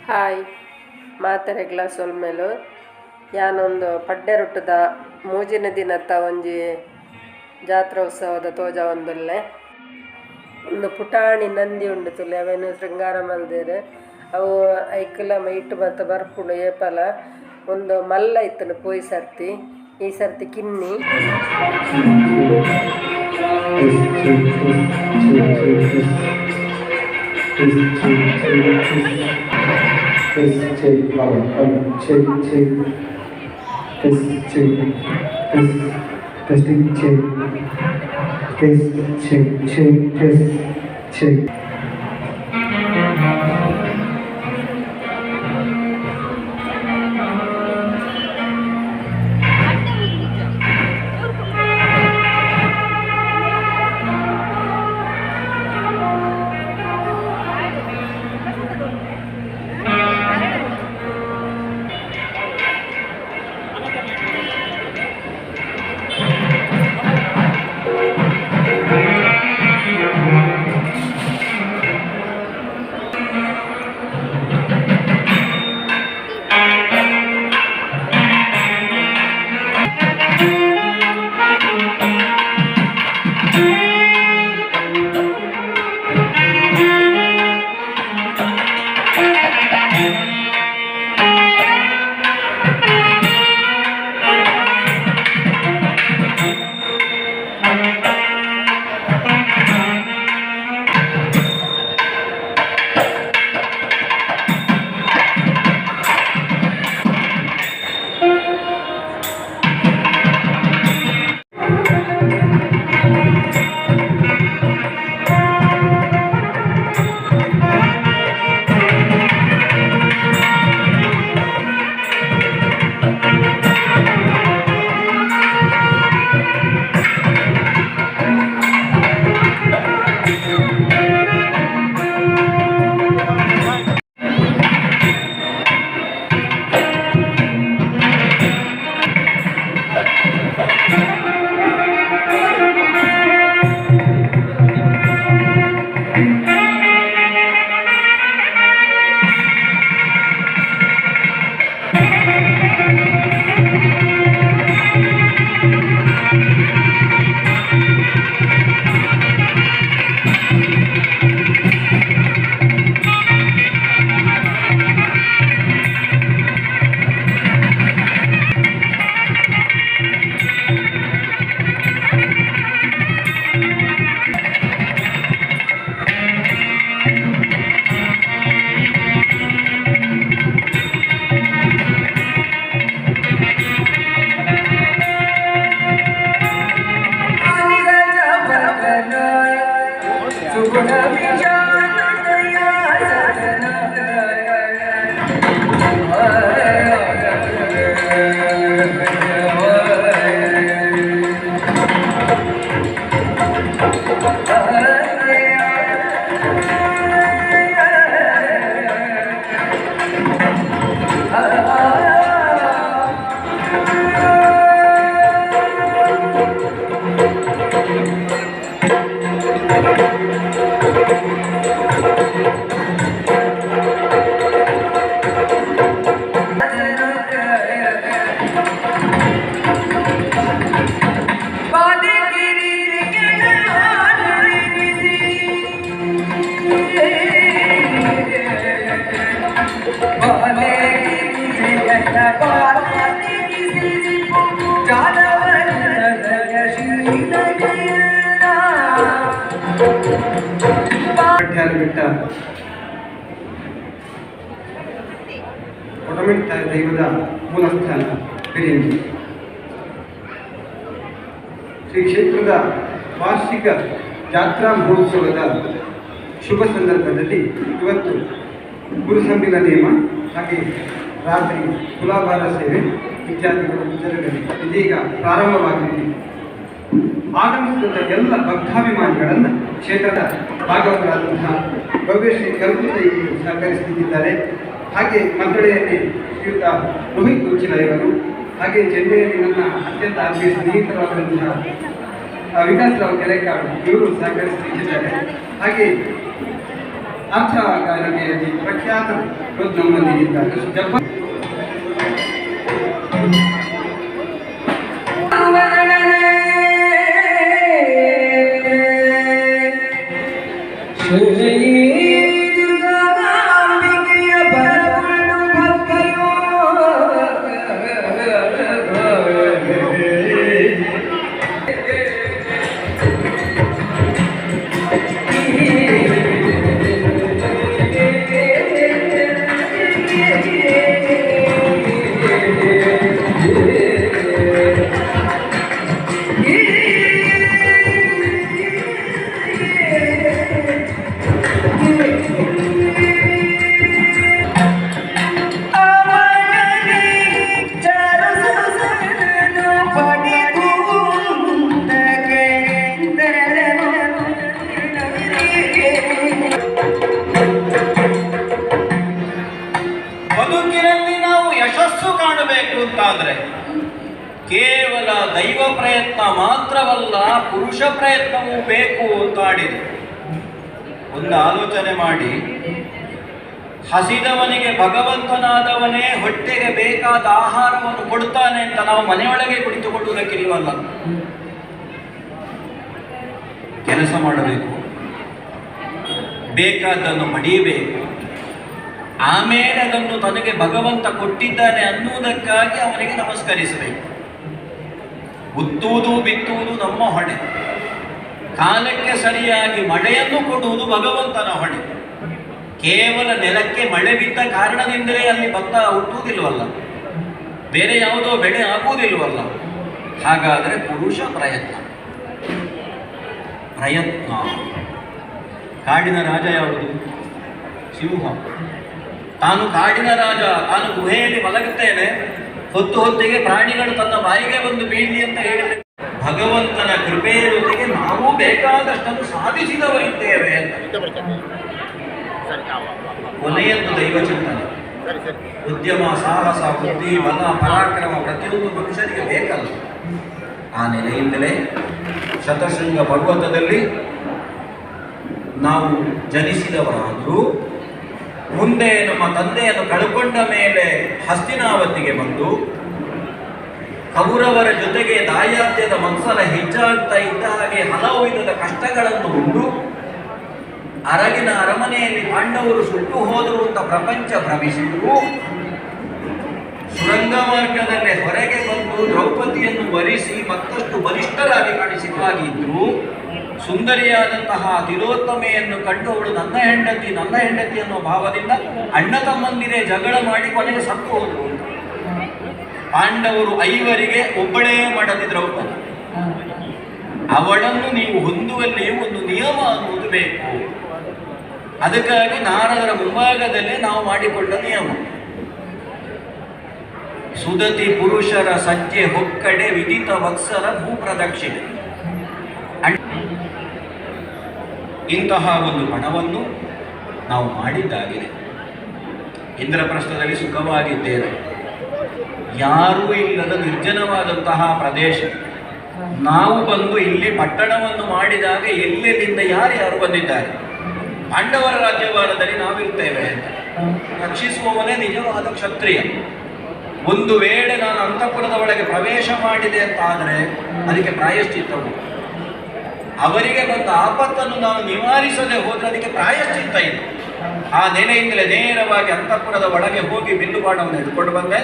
Hi ಮಾತೆರೆಗ್ಲ ಸೊಲ್ಮೆಲು. ಯಾನೊಂದು ಪಡ್ಡೆರೊಟ್ಟುದ ಮೂಜಿನ ದಿನತ್ತ ಒಂಜಿ ಜಾತ್ರೋತ್ಸವದ ತೋಜಾವೊಂದುಲ್ಲೆ. ಉಂದು ಪುಟಾಣಿ ನಂದಿ ಉಂಡು ತುಲೆ ಅವೆನ್ ಶೃಂಗಾರ ಮಲ್ದೆರ್. ಅವು ಐಕುಲ ಮೈಟ್ ಮಾತ ಬರ್ಪುಂಡು ಏಪಲ. ಉಂದು ಮಲ್ಲ ಇತ್ತುಂಡು ಪೋಯಿ ಸರ್ತಿ ಈ ಸರ್ತಿ ಕಿನ್ನಿ. Test, test, check, one, one, check, check, test, check, test, testing, check, test, check, check, test, check. ಬೆಟ್ಟ ಕೊಡಮಿಟ್ಟ ದೈವದ ಮೂಲಸ್ಥಾನ ಪೆರಿಯಂಜಿ ಶ್ರೀ ಕ್ಷೇತ್ರದ ವಾರ್ಷಿಕ ಜಾತ್ರಾ ಮಹೋತ್ಸವದ ಶುಭ ಸಂದರ್ಭದಲ್ಲಿ ಇವತ್ತು ಗುರುಸಂಬಿಲ ನೇಮ ಹಾಗೆ ರಾತ್ರಿ ತುಲಾಭಾರ ಸೇವೆ ಇತ್ಯಾದಿಗಳು ಜರುಗಲಿ ಇದೀಗ ಪ್ರಾರಂಭವಾಗಲಿದೆ. ಆಗಮಿಸಿದಂಥ ಎಲ್ಲ ಭಕ್ತಾಭಿಮಾನಿಗಳನ್ನು ಕ್ಷೇತ್ರದ ಭಾಗವತರಾದಂತಹ ಭವ್ಯಶ್ರೀ ಕಲ್ಪುತ ಇವರು ಸಹಕರಿಸುತ್ತಿದ್ದಾರೆ. ಹಾಗೆ ಮಂತ್ರಣೆಯಲ್ಲಿ ಶ್ರೀಯುತ ರೋಹಿತ್ ಉಚ್ಚಿಲ ಇವರು, ಹಾಗೆ ಚೆನ್ನೈಯಲ್ಲಿ ನನ್ನ ಅತ್ಯಂತ ಆತ್ಮೀಯ ಸ್ನೇಹಿತರಾದಂತಹ ವಿಕಾಸ್ ರಾವ್ ಕೆರೆಕಾಡು ಇವರು ಸಹಕರಿಸುತ್ತಿದ್ದಾರೆ. ಹಾಗೆ ಅರ್ಥಗಾರಿಕೆಯಲ್ಲಿ ಪ್ರಖ್ಯಾತರು ನಮ್ಮೊಂದಿಗಿದ್ದಾರೆ. ಜಪ್ಪ ಬದುಕಿನಲ್ಲಿ ನಾವು ಯಶಸ್ಸು ಕಾಣಬೇಕು ಅಂತಾದರೆ ಕೇವಲ ದೈವ ಪ್ರಯತ್ನ ಮಾತ್ರವಲ್ಲ, ಪುರುಷ ಪ್ರಯತ್ನವೂ ಬೇಕು ಅಂತ ಆಡಿದೆ. ಒಂದು ಆಲೋಚನೆ ಮಾಡಿ, ಹಸಿದವನಿಗೆ ಭಗವಂತನಾದವನೇ ಹೊಟ್ಟೆಗೆ ಬೇಕಾದ ಆಹಾರವನ್ನು ಕೊಡ್ತಾನೆ ಅಂತ ನಾವು ಮನೆಯೊಳಗೆ ಕುಳಿತುಕೊಳ್ಳುವುದಕ್ಕಿಲ್ವಲ್ಲ. ಕೆಲಸ ಮಾಡಬೇಕು, ಬೇಕಾದ್ದನ್ನು ಪಡೆಯಬೇಕು, ಆಮೇಲೆ ಅದನ್ನು ತನಗೆ ಭಗವಂತ ಕೊಟ್ಟಿದ್ದಾನೆ ಅನ್ನುವುದಕ್ಕಾಗಿ ಅವನಿಗೆ ನಮಸ್ಕರಿಸಬೇಕು. ಉತ್ತುವುದು ಬಿತ್ತುವುದು ನಮ್ಮ ಹೊಣೆ, ಕಾಲಕ್ಕೆ ಸರಿಯಾಗಿ ಮಳೆಯನ್ನು ಕೊಡುವುದು ಭಗವಂತನ ಹೊಣೆ. ಕೇವಲ ನೆಲಕ್ಕೆ ಮಳೆ ಬಿದ್ದ ಕಾರಣದಿಂದಲೇ ಅಲ್ಲಿ ಭತ್ತ ಹುಟ್ಟುವುದಿಲ್ವಲ್ಲ, ಬೇರೆ ಯಾವುದೋ ಬೆಳೆ ಆಗುವುದಿಲ್ವಲ್ಲ. ಹಾಗಾದರೆ ಪುರುಷ ಪ್ರಯತ್ನ ಪ್ರಯತ್ನ. ಕಾಡಿನ ರಾಜ ಯಾವುದು? ಸಿಂಹ. ತಾನು ಕಾಡಿನ ರಾಜ, ತಾನು ಗುಹೆಯಲ್ಲಿ ಮಲಗುತ್ತೇನೆ, ಹೊತ್ತು ಹೊತ್ತಿಗೆ ಪ್ರಾಣಿಗಳು ತನ್ನ ಬಾಯಿಗೆ ಬಂದು ಬೀಳಲಿ ಅಂತ ಹೇಳಿದರೆ ಭಗವಂತನ ಕೃಪೆಯ ಜೊತೆಗೆ ನಾವು ಬೇಕಾದಷ್ಟನ್ನು ಸಾಧಿಸಿದವರಿದ್ದೇವೆ ಅಂತ. ಕೊನೆಯದ್ದು ದೈವ ಚಿಂತನೆ. ಉದ್ಯಮ, ಸಾಹಸ, ಬುದ್ಧಿ, ಬಲ, ಪರಾಕ್ರಮ ಪ್ರತಿಯೊಂದು ಮನುಷ್ಯನಿಗೆ ಬೇಕಲ್ಲ. ಆ ನೆಲೆಯಿಂದಲೇ ಶತಶೃಂಗ ಪರ್ವತದಲ್ಲಿ ನಾವು ಜನಿಸಿದವರಾದರೂ ಮುಂದೆ ನಮ್ಮ ತಂದೆಯನ್ನು ಕಳ್ಕೊಂಡ ಮೇಲೆ ಹಸ್ತಿನಾವತಿಗೆ ಬಂದು ಕೌರವರ ಜೊತೆಗೆ ದಾಯಾದ್ಯದ ಮತ್ಸರ ಹೆಚ್ಚಾಗ್ತಾ ಇದ್ದ ಹಾಗೆ ಹಲವು ವಿಧದ ಕಷ್ಟಗಳನ್ನು ಉಂಡು ಅರಗಿನ ಅರಮನೆಯಲ್ಲಿ ಪಾಂಡವರು ಸುಟ್ಟು ಹೋದರು ಅಂತ ಪ್ರಪಂಚ ಭ್ರಮಿಸಿದ್ರು. ಸುರಂಗ ಮಾರ್ಗದಲ್ಲೇ ಹೊರಗೆ ಬಂದು ದ್ರೌಪದಿಯನ್ನು ವರಿಸಿ ಮತ್ತಷ್ಟು ಬಲಿಷ್ಠರಾಗಿ ಕಾಣಿಸಿದ್ದಾಗಿದ್ರು. ಸುಂದರಿಯಾದಂತಹ ತಿಲೋತ್ತಮೆಯನ್ನು ಕಂಡು ಅವಳು ನನ್ನ ಹೆಂಡತಿ ನನ್ನ ಹೆಂಡತಿ ಅನ್ನೋ ಭಾವದಿಂದ ಅಣ್ಣ ತಮ್ಮಂದಿರೇ ಜಗಳ ಮಾಡಿ ಕೊನೆಗೆ ಸತ್ತು ಹೋದರು ಅಂತ. ಪಾಂಡವರು ಐವರಿಗೆ ಒಬ್ಬಳೇ ಮಡದಿ ದ್ರೌಪದಿ. ಅವಳನ್ನು ನೀವು ಹೊಂದುವಲ್ಲಿಯೂ ಒಂದು ನಿಯಮ ಅನ್ನುವುದು ಬೇಕು. ಅದಕ್ಕಾಗಿ ನಾರದರ ಮುಂಭಾಗದಲ್ಲೇ ನಾವು ಮಾಡಿಕೊಂಡ ನಿಯಮ. ಸುದತಿ ಪುರುಷರ ಸಜ್ಜೆ ಹೊಕ್ಕಡೆ ವಿದಿತ ವತ್ಸರ ಭೂಪ್ರದಕ್ಷಿಣೆ. ಇಂತಹ ಒಂದು ಪಣವನ್ನು ನಾವು ಮಾಡಿದ್ದಾಗಿದೆ. ಇಂದ್ರಪ್ರಸ್ಥದಲ್ಲಿ ಸುಖವಾಗಿದ್ದೇವೆ. ಯಾರೂ ಇಲ್ಲದ ನಿರ್ಜನವಾದಂತಹ ಪ್ರದೇಶ. ನಾವು ಬಂದು ಇಲ್ಲಿ ಪಟ್ಟಣವನ್ನು ಮಾಡಿದಾಗ ಎಲ್ಲೆಲ್ಲಿಂದ ಯಾರ್ಯಾರು ಬಂದಿದ್ದಾರೆ. ಪಾಂಡವರ ರಾಜ್ಯಭಾರದಲ್ಲಿ ನಾವಿರ್ತೇವೆ ಅಂತ ರಕ್ಷಿಸುವವನೇ ನಿಜವಾದ ಕ್ಷತ್ರಿಯ. ಒಂದು ವೇಳೆ ನಾನು ಅಂತಃಪುರದ ಒಳಗೆ ಪ್ರವೇಶ ಮಾಡಿದೆ ಅಂತ ಆದರೆ ಅದಕ್ಕೆ ಪ್ರಾಯಶ್ಚಿತ್ತವು. ಅವರಿಗೆ ಬಂದ ಆಪತ್ತನ್ನು ನಾನು ನಿವಾರಿಸದೆ ಹೋದರೆ ಅದಕ್ಕೆ ಪ್ರಾಯಶ್ಚಿತ್ತ ಇಲ್ಲ. ಆ ನೆಲೆಯಿಂದಲೇ ನೇರವಾಗಿ ಅಂತಃಪುರದ ಒಳಗೆ ಹೋಗಿ ಬಿಲ್ಲುಬಾಣವನ್ನು ಹಿಡ್ಕೊಂಡು ಬಂದೆ.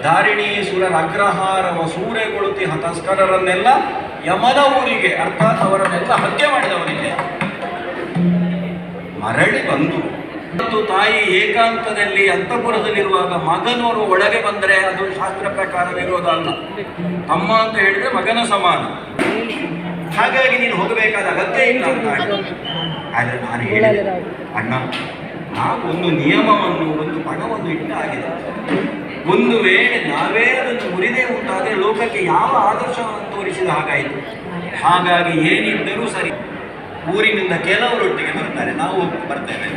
ಧಾರಿಣಿ ಸುರರ ಅಗ್ರಹಾರವ ಸೂರೆಗೊಳುತಿಹ ತಸ್ಕರರನ್ನೆಲ್ಲ ಯಮನ ಊರಿಗೆ, ಅರ್ಥಾತ್ ಅವರನ್ನೆಲ್ಲ ಹತ್ಯೆ ಮಾಡಿದವನಿಗೆ ಮರಳಿ ಬಂದು ಮತ್ತು ತಾಯಿ ಏಕಾಂತದಲ್ಲಿ ಅಂತಃಪುರದಲ್ಲಿರುವಾಗ ಮಗನವರು ಒಳಗೆ ಬಂದರೆ ಅದು ಶಾಸ್ತ್ರ ಪ್ರಕಾರ ವಿರೋಧ ಅಲ್ಲ. ತಮ್ಮ ಅಂತ ಹೇಳಿದರೆ ಮಗನ ಸಮಾನ. ಹಾಗಾಗಿ ನೀನು ಹೋಗಬೇಕಾದ ಅಗತ್ಯ ಇಲ್ಲ ಅಂತ. ಆದರೆ ನಾನು ಹೇಳಿದೆ, ಅಣ್ಣ, ನಾವು ಒಂದು ನಿಯಮವನ್ನು ಒಂದು ಪಣವನ್ನು ಇಟ್ಟಾಗಿದೆ. ಒಂದು ವೇಳೆ ನಾವೇ ಅದನ್ನು ಮುರಿದೇ ಉಂಟಾದರೆ ಲೋಕಕ್ಕೆ ಯಾವ ಆದರ್ಶವನ್ನು ತೋರಿಸಿದ ಹಾಗಾಯಿತು. ಹಾಗಾಗಿ ಏನಿದ್ದರೂ ಸರಿ, ಊರಿನಿಂದ ಕೆಲವರೊಟ್ಟಿಗೆ ಬರ್ತಾರೆ, ನಾವು ಬರ್ತೇವೆ.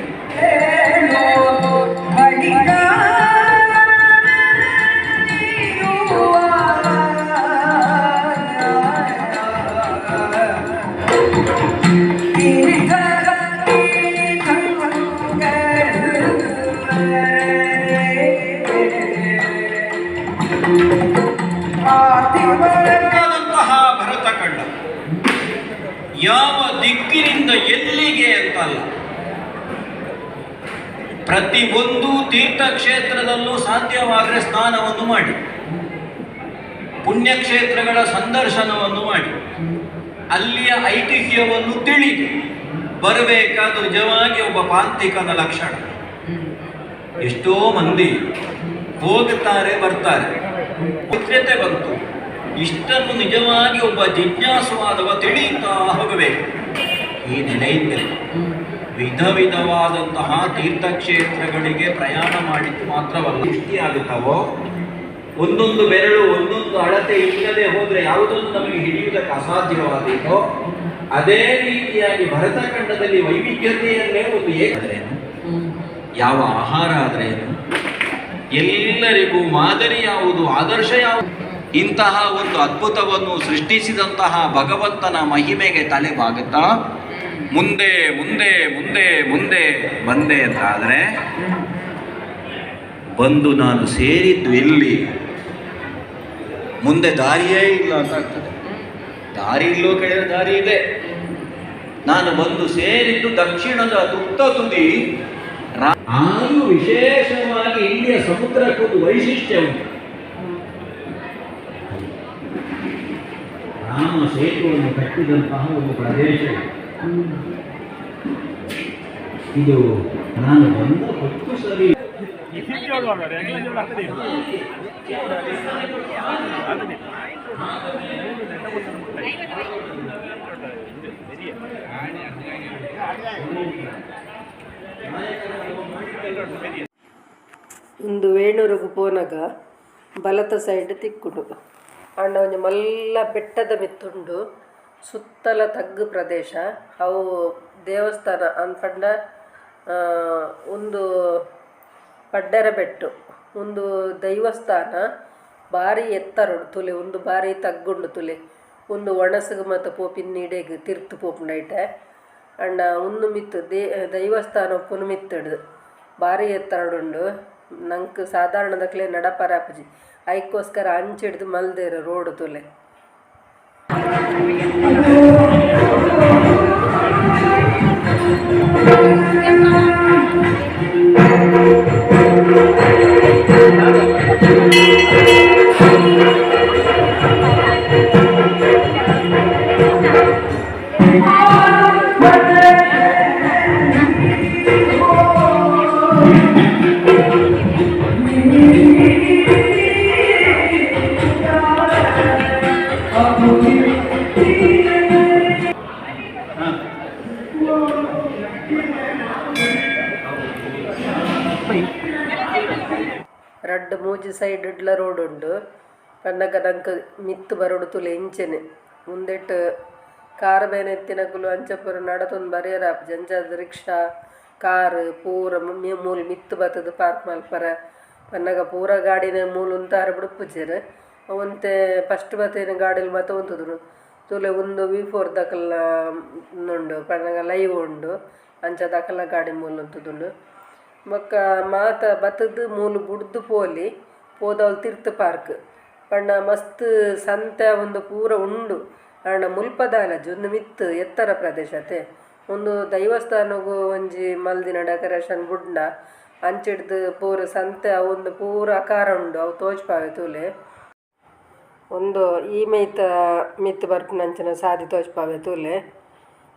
ದಿಕ್ಕಿನಿಂದ ಎಲ್ಲಿಗೆ ಅಂತಲ್ಲ, ಪ್ರತಿ ಒಂದು ತೀರ್ಥಕ್ಷೇತ್ರದಲ್ಲೂ ಸಾಧ್ಯವಾದರೆ ಸ್ನಾನವನ್ನು ಮಾಡಿ, ಪುಣ್ಯಕ್ಷೇತ್ರಗಳ ಸಂದರ್ಶನವನ್ನು ಮಾಡಿ, ಅಲ್ಲಿಯ ಐತಿಹ್ಯವನ್ನು ತಿಳಿದು ಬರಬೇಕಾದ ನಿಜವಾಗಿ ಒಬ್ಬ ಪಾಂತಿಕನ ಲಕ್ಷಣ. ಎಷ್ಟೋ ಮಂದಿ ಹೋಗುತ್ತಾರೆ ಬರ್ತಾರೆ, ಪವಿತ್ರತೆ ಬಂತು. ಇಷ್ಟನ್ನು ನಿಜವಾಗಿ ಒಬ್ಬ ಜಿಜ್ಞಾಸುವಾದವ ತಿಳಿಯುತ್ತಾ ಹೋಗಬೇಕು. ಈ ನೆಲೆಯಿಂದಲೇ ವಿಧ ವಿಧವಾದಂತಹ ತೀರ್ಥಕ್ಷೇತ್ರಗಳಿಗೆ ಪ್ರಯಾಣ ಮಾಡಿದ್ದು ಮಾತ್ರವಲ್ಲ, ದೃಷ್ಟಿಯಾಗುತ್ತವೋ ಒಂದೊಂದು ಬೆರಳು ಒಂದೊಂದು ಅಳತೆ ಇಲ್ಲದೆ ಹೋದರೆ ಯಾವುದನ್ನು ನಮಗೆ ಹಿಡಿಯುವುದಕ್ಕೆ ಅಸಾಧ್ಯವಾದೀತೋ, ಅದೇ ರೀತಿಯಾಗಿ ಭರತಖಂಡದಲ್ಲಿ ವೈವಿಧ್ಯತೆಯನ್ನೇ ಒಂದು ಏಕರೇನು, ಯಾವ ಆಹಾರ ಆದ್ರೇನು, ಎಲ್ಲರಿಗೂ ಮಾದರಿ ಯಾವುದು, ಆದರ್ಶ ಯಾವುದು, ಇಂತಹ ಒಂದು ಅದ್ಭುತವನ್ನು ಸೃಷ್ಟಿಸಿದಂತಹ ಭಗವಂತನ ಮಹಿಮೆಗೆ ತಲೆಬಾಗುತ್ತಾ ಮುಂದೆ ಮುಂದೆ ಮುಂದೆ ಮುಂದೆ ಬಂದೆ ಅಂತಾದರೆ, ಬಂದು ನಾನು ಸೇರಿದ್ದು ಎಲ್ಲಿ, ಮುಂದೆ ದಾರಿಯೇ ಇಲ್ಲ ಅಂತ ಆಗ್ತದೆ. ದಾರಿ ಇಲ್ಲೋ ಕೇಳಿದ್ರೆ ದಾರಿ ಇದೆ. ನಾನು ಬಂದು ಸೇರಿದ್ದು ದಕ್ಷಿಣದ ತುತ್ತ ತುದಿ. ಆದರೂ ವಿಶೇಷವಾಗಿ ಇಲ್ಲಿಯ ಸಮುದ್ರಕ್ಕೊಂದು ವೈಶಿಷ್ಟ್ಯ ಉಂಟು. ರಾಮ ಸೇತುವನ್ನು ಕಟ್ಟಿದಂತಹ ಒಂದು ಪ್ರದೇಶ ಇದು. ನಾನು ಬಂದ ಹೊತ್ತು ಸರಿ ಇಂದು ವೇಣೂರುಗು ಪೋನಗ ಬಲತ ಸೈಡ್ ತಿಕ್ಕುಂಡು ಆಂಡ ಒಂಜಿ ಮಲ್ಲ ಬೆಟ್ಟದ ಮಿತ್ತುಂಡು, ಸುತ್ತಲ ತಗ್ಗು ಪ್ರದೇಶ. ಅವು ದೇವಸ್ಥಾನ ಅನ್ಪಂಡ ಒಂದು ಪಡ್ಡೆರ ಬೆಟ್ಟು, ಒಂದು ದೈವಸ್ಥಾನ ಬಾರಿ ಎತ್ತರುಂಡು ತುಲೆ, ಒಂದು ಬಾರಿ ತಗ್ಗುಂಡು ತುಲೆ, ಒಂದು ಒಣಸುಗು ಮತ್ತು ಪೋಪಿನ ನೀಡೆಗ್ ತಿರ್ತು ಪೋಪುಂಡು ಐಟೆ. ಅಂಡ ಒಂದು ಮಿತ್ತು ದೈವಸ್ಥಾನ ಉಪ್ಪುನು ಮಿತ್ತುಡು ಬಾರಿ ಎತ್ತರಡುಂಡು. ನಂಕ್ ಸಾಧಾರಣದಕ್ಲೆ ನಡಪರ ಆಪುಜಿ, ಐಕ್ಕೋಸ್ಕರ ಅಂಚಿಡ್ದು ಮಲ್ದೇರು ರೋಡ್ ತುಲೆ. ರಡ್ಡ್ ಮೂಜಿ ಸೈಡ್ ಇಡ್ಲ ರೋಡ್ ಉಂಡು. ಪನ್ನಗ ನಂಕ್ ಮಿತ್ತ್ ಬರೋಡು ತುಲೆ ಇಂಚೆನೆ ಉಂದೆಟ್ ಕಾರ್ ಬೇನೆ ಎತ್ತಿನಕುಲು ಅಂಚ ಪೂರ ನಡತೊಂದು ಬರಿಯರ ಆಪುಜಿ. ಅಂಚಾದ್ ರಿಕ್ಷಾ ಕಾರ್ ಪೂರ ಮೂಲು ಮಿತ್ತ್ ಬತ್ತುದು ಪಾರ್ಕ್ ಮಲ್ಪರ. ಪನ್ನಗ ಪೂರ ಗಾಡಿನ ಮೂಲು ಉಂತಾರ ಬುಡ್ಪುಜೆರ್. ಒಂತೆ ಫಸ್ಟ್ ಬತ್ತಿನ ಗಾಡಿಲು ಮಾತ ಉಂತುದುಂಡು ತೂಲೆ. ಉಂದು V4 ದಕಲ್ನ ಉಂಡು ಪನ್ನಗ ಲೈವ್ ಉಂಡು, ಅಂಚ ದಕಲ್ನ ಗಾಡಿ ಮೂಲು ಉಂತುದುಂಡು. ಬೊಕ್ಕ ಮಾತ ಬತ್ತುದು ಮೂಲು ಬುಡ್ದು ಪೋಲಿ ಪೋದವಲ್ ತಿರ್ತ್ ಪಾರ್ಕ್ ಪಂಡ ಮಸ್ತ್ ಸಂತೆ ಒಂದು ಪೂರ ಉಂಡು. ಆಂಡ ಮುಲ್ಪದಾಲಜಿ ಒಂದು ಮಿತ್ತ್ ಎತ್ತರ ಪ್ರದೇಶ ಅತೆ. ಒಂದು ದೈವಸ್ಥಾನಗು ಒಂಜಿ ಮಲ್ದಿನ ಡೆಕೋರೇಷನ್ ಬುಡ್ಂಡ ಅಂಚಿಡ್ದು ಪೂರ ಸಂತೆ ಅವೊಂದು ಪೂರ ಆಕಾರ ಉಂಡು, ಅವು ತೋಜ್ಪಾವೆ ತೂಲೆ. ಒಂದು ಈ ಮೈತ ಮಿತ್ತ್ ಬರ್ಪುನಂಚಿನ ಸಾದಿ ತೋಜ್ಪಾವೆ ತೂಲೆ.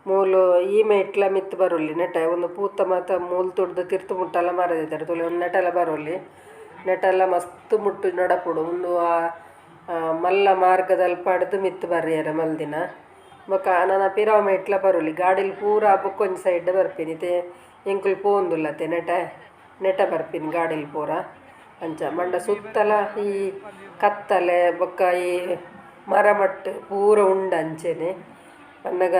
ಮೂಲು ಈ ಮೈಟ್ಲ ಮಿತ್ತ್ ಬರೊಲಿ ನೆಟೆ ಒಂದು ಪೂತ ಮಾತ ಮೂಲು ತುಡ್ದು ತಿರ್ತು ಮುಟ್ಟಲ ಮರದಿದ್ದಾರೆ ತೂಲೆ. ಒಂದು ನೆಟಲ ಬರೊಲಿ, ನೆಟಲ ಮಸ್ತ್ ಮುಟ್ಟು ನಡಪುಡು. ಉಂದು ಆ ಮಲ್ಲ ಮಾರ್ಗದಲ್ಪ ಮಿತ್ತ್ ಬರ್ರಿಯರ ಮಲ್ದಿನ. ಬೊಕ ನನ ಪಿರವು ಮೈಟ್ಲ ಬರೊಲಿ ಗಾಡಿಲ್ ಪೂರ ಬೊಕ್ಕೊಂಜಿ ಸೈಡ್ ಬರ್ಪಿನಿ ಇತ್ತೆ ಎಂಕುಲು ಪೋವೊಂದುಲ್ಲತೆ ನೆಟೆ ನೆಟ ಬರ್ಪಿನಿ ಗಾಡಿಲ್ ಪೂರ ಅಂಚ. ಮಂಡ ಸುತ್ತಲ ಈ ಕತ್ತಲೆ ಬೊಕ್ಕ ಈ ಮರಮಟ್ಟ್ ಪೂರ ಉಂಡು ಅಂಚೆನೆ. ಪನ್ನಗ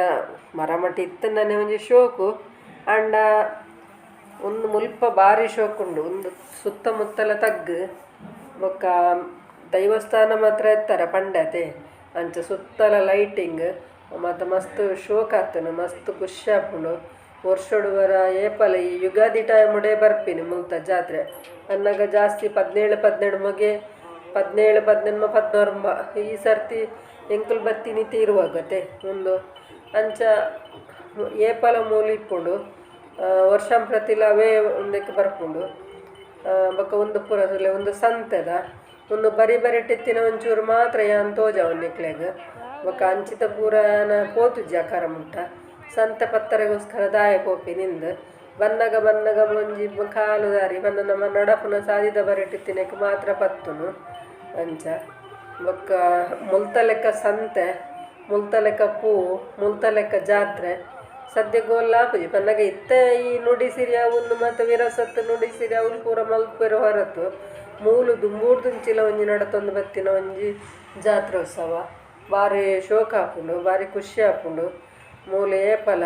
ಮರಮಟ್ಟ್ ಇತ್ತುಂಡನೆ ಒಂಜಿ ಶೋಕು, ಆಂಡ ಉಂದು ಮುಲ್ಪ ಬಾರಿ ಶೋಕುಂಡು. ಉಂದು ಸುತ್ತಮುತ್ತಲ ತಗ್ಗು ಬೊಕ್ಕ ದೈವಸ್ಥಾನ ಮಾತ್ರ ಎತ್ತರ ಪಂಡತೆ. ಅಂಚ ಸುತ್ತಲ ಲೈಟಿಂಗ್ ಮತ್ತು ಮಸ್ತ್ ಶೋಕ್ ಆತುಂಡು, ಮಸ್ತ್ ಖುಷಿ ಆಪುಂಡು. ವರ್ಷೊಡು ವರ ಏಪಲ ಈ ಯುಗಾದಿ ಟೈಮುಡೇ ಬರ್ಪಿನಿ ಮುಲ್ತ ಜಾತ್ರೆ. ಪನ್ನಗ ಜಾಸ್ತಿ 17 18 ಮಗೆ 17 18 19 ಈ ಸರ್ತಿ ಎಂಕುಲು ಬತ್ತಿನಿ ತೀರುವಾಗತೆ ಒಂದು ಅಂಚ. ಏಪಲ ಮೂಲು ಇಪ್ಪುಂಡು ವರ್ಷಂ ಪ್ರತಿಲ ಅವೇ ಉಂದಕ್ಕೆ ಬರ್ಪುಂಡು ಬೊಕ್ಕ ಉಂದು ಪೂರ ತೂಲೆ ಉಂದು ಸಂತೆದ ಉಂದು ಬರಿ ಬರಿಟಿತ್ತಿನ ಒಂಚೂರು ಮಾತ್ರ ಯಾನ್ ತೋಜಾವು ನಿಕ್ಲೆಗ್ ಬೊಕ್ಕ ಅಂಚಿತ ಪೂರ ಯಾನ ಪೋತುಜಿ ಅಕಾರ ಮುಟ್ಟ ಸಂತೆ ಪತ್ತರೆಗೋಸ್ಕರ ದಾಯ ಪೋಪಿ ನಿಂದು ಬನ್ನಗ ಬನ್ನಗ ಒಂಜಿ ಕಾಲು ದಾರಿ ಬನ್ನ ನಮ್ಮ ನಡಪುನ ಸಾದಿದ ಬರಿಟಿತ್ತಿನಕ್ಕೆ ಮಾತ್ರ ಪತ್ತುನು ಅಂಚ ಬೊಕ್ಕ ಮುಲ್ತ ಲೆಕ್ಕ ಸಂತೆ ಮುಲ್ತ ಲೆಕ್ಕ ಪೂ ಮುಲ್ತ ಲೆಕ್ಕ ಜಾತ್ರೆ ಸದ್ಯ ಗೋಲ್ ಆಪುಜಿ ಪನ್ನಗ ಇತ್ತೆ ಈ ನುಡಿಸಿರಿ ಒಂದು ಮತ್ತು ವಿರಸತ್ತು ನುಡಿಸಿರಿ ಅವ್ಲು ಪೂರ ಮಲ್ಪೆರ ಹೊರತು ಮೂಲು ದುಂಬೂರ್ದುಂಚಿಲ ಒಂಜಿ ನಡತೊಂದು ಬತ್ತಿನ ಒಂಜಿ ಜಾತ್ರೋತ್ಸವ ಬಾರಿ ಶೋಕ ಆಪುಂಡು ಬಾರಿ ಖುಷಿ ಆಪುಂಡು ಮೂಲು ಏಪಲ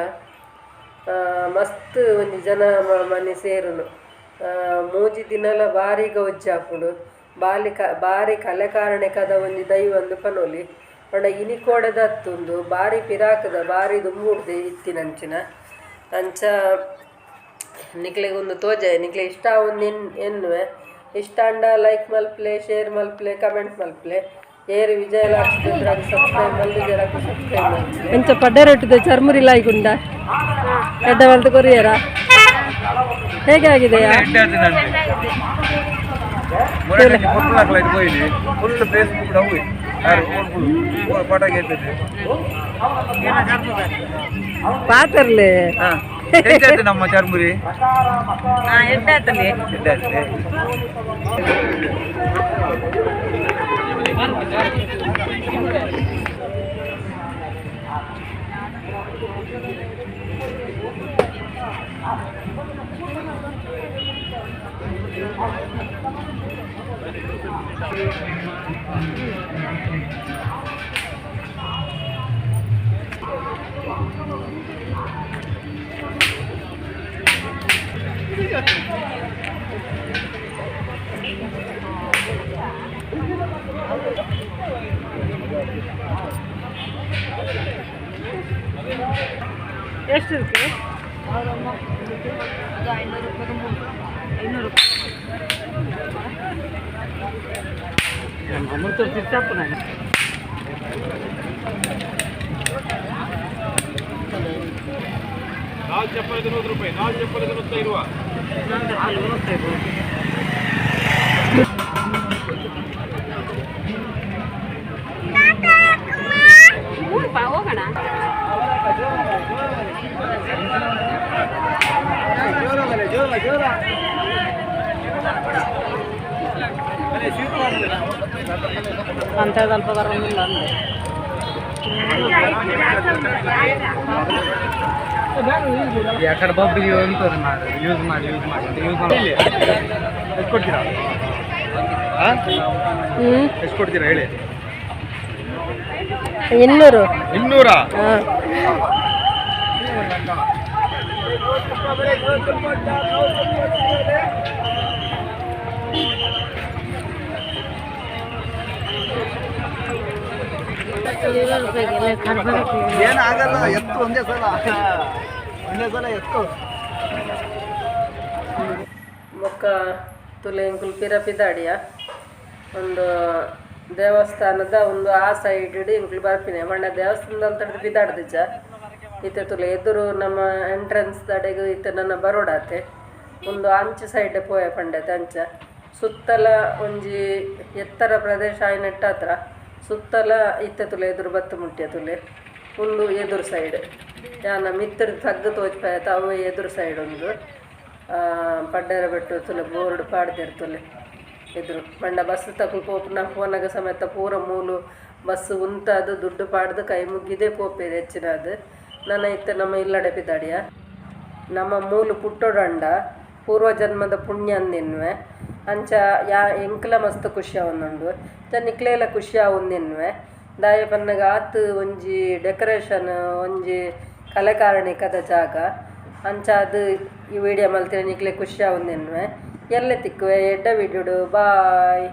ಮಸ್ತ್ ಒಂಜಿ ಜನ ಮನೆ ಸೇರುನು ಮೂಜಿ ದಿನಲ ಬಾರಿ ಗೌಜಿ ಆಪುಂಡು ಬಾರಿ ಕಲೆ ಕಾರಣಿಕದ ಒಂಜಿ ದೈವ ಒಂದು ಪನೊಲಿ ಪಂಡ ಇನಿಕೋಡೆದ ಅತ್ತುಂದು ಬಾರಿ ಪಿರಾಕದ ಬಾರಿ ದುಂಬುಡ್ದು ಇತ್ತಿನಂಚಿನ ಅಂಚ ನಿಕ್ಲೆಗ್ ಒಂದು ತೋಜಾಯ ನಿಕ್ಲೆ ಇಷ್ಟ ಒಂದು ಎನ್ನುವೆ ಇಷ್ಟ ಅಂಡ ಲೈಕ್ ಮಲ್ಪಲೆ ಶೇರ್ ಮಲ್ಪಲೆ ಕಮೆಂಟ್ ಮಲ್ಪಲೆ ಏರು ವಿಜಯ ಲಕ್ಷ್ಮಿ ಸಬ್ಸ್ಕ್ರೈಬ್ ಮಲ್ದಿಜೆರಾಕ್ ಸಬ್ಸ್ಕ್ರೈಬ್ ಮಲ್ಪಲೆ ಎಂಚ ಪಡ್ಡೆ ರೊಟ್ಟಿದ ಚರ್ಮುರಿ ಲಾಯ್ಗುಂಡ ಎಡ್ಡೆ ಮಲ್ತ್ ಕೊರಿಯರಾ ಹೇಗೆ ಆಗಿದೆಯಾ? ಫುಲ್ ಫೇಸ್ಬುಕ್ ಅವು ಫೋಟೋ ಗೆದ್ದಿದ್ದು ಪಾತರ್ಲೆ ಎಂಚಾಯ್ತು ನಮ್ಮ ಚರ್ಮುರಿ ಎಡ್ಡೆ ಆಯ್ತು. ಎಷ್ಟು ಇருக்கு? ಯಾಕಡೆ ಬಬ್ಬಿಗೆ ಅಂತಾರೆ ಮಾಡಿ ಯೂಸ್ ಮಾಡಿ ಯೂಸ್ ಮಾಡಿ ಅಂತ ಯೂಸ್ ಮಾಡಿ ಎಷ್ಟು ಕೊಡ್ತೀರಾ? ಎಷ್ಟು ಕೊಡ್ತೀರಾ ಹೇಳಿ? 200. 200? ಹಾಂ. ಏನಾಗಲ್ಲ, ಎತ್ತು ಒಂದೇ ಸಲ, ಒಂದೇ ಸಲ ಎತ್ತು. ಬೊಕ್ಕ ತುಲೆ ಎಂಕುಲು ಪಿರ ಪಿದಾಡಿಯ ಒಂದು ದೇವಸ್ಥಾನದ ಒಂದು ಆ ಸೈಡ್ ಎಂಕುಲು ಬರ್ಪಿನಿ ಪಂಡ ದೇವಸ್ಥಾನದ ಅಂತ ಪಿದಾಡ್ದಿಜ್ಜ ಇತ್ತೆ ತುಲೆ ಎದುರು ನಮ್ಮ ಎಂಟ್ರೆನ್ಸ್ ದಡೆಗ್ ಇತ್ತೆ ನನ್ನ ಬರೋಡಾತೆ ಒಂದು ಅಂಚೆ ಸೈಡ್ ಪೋಯ ಪಂಡತೆ. ಅಂಚ ಸುತ್ತಲ ಒಂಜಿ ಎತ್ತರ ಪ್ರದೇಶ ಆಯ್ನೆಟ್ಟಾತ್ರ ಸುತ್ತಲ ಇತ್ತೆ ತುಲೆ ಎದುರು ಬತ್ತು ಮುಟ್ಯ ತುಲೆ ಒಂದು ಎದುರು ಸೈಡ್ ಯಾನ ಮಿತ್ತರ್ ತಗ್ಗು ತೋಜ್ಪಾಯತ ಅವು ಎದುರು ಸೈಡ್ ಒಂದು ಪಡ್ಡೆರ ಬೆಟ್ಟು ತುಲೆ ಬೋರ್ಡ್ ಪಾಡ್ದೆರ್ ತುಲೆ ಎದುರು. ಪಂಡ ಬಸ್ ತಕುಲು ಪೋಪುನ ಪೋನಗ ಸಮೇತ ಪೂರ ಮೂಲು ಬಸ್ ಉಂತಾದ್ ದುಡ್ಡು ಪಾಡ್ದು ಕೈ ಮುಗ್ಗಿದೇ ಪೋಪೆರ್ ಹೆಚ್ಚಿನಾದ್. ನನ ಇತ್ತೆ ನಮ್ಮ ಇಲ್ಲಡೆ ಪಿದಾಡಿಯ. ನಮ್ಮ ಮೂಲು ಪುಟ್ಟೊಡಂಡ ಪೂರ್ವ ಜನ್ಮದ ಪುಣ್ಯ ಅಂದೆನ್ನುವೆ. ಅಂಚ ಯಾ ಎಂಕ್ಲ ಮಸ್ತ್ ಖುಷಿ ಆವೊಂದುಂಡು, ನಿಕ್ಲೆಲ ಖುಷಿ ಆವೊಂದೆನ್ನುವೆ. ದಾಯೆ ಪನ್ನಗ ಆತ್ ಒಂಜಿ ಡೆಕೋರೇಷನ್ ಒಂಜಿ ಕಲೆ ಕಾರಣಿಕದ ಜಾಗ. ಅಂಚಾದ್ ಈ ವಿಡಿಯೋ ಮಲ್ತಿನ ನಿಕ್ಲೆ ಖುಷಿ ಆವೊಂದೆನ್ನುವೆ. ಎಲ್ಲೆ ತಿಕ್ಕುವೆ ಎಡ್ಡೆ ವಿಡಿಯೋಡು. ಬಾಯ್.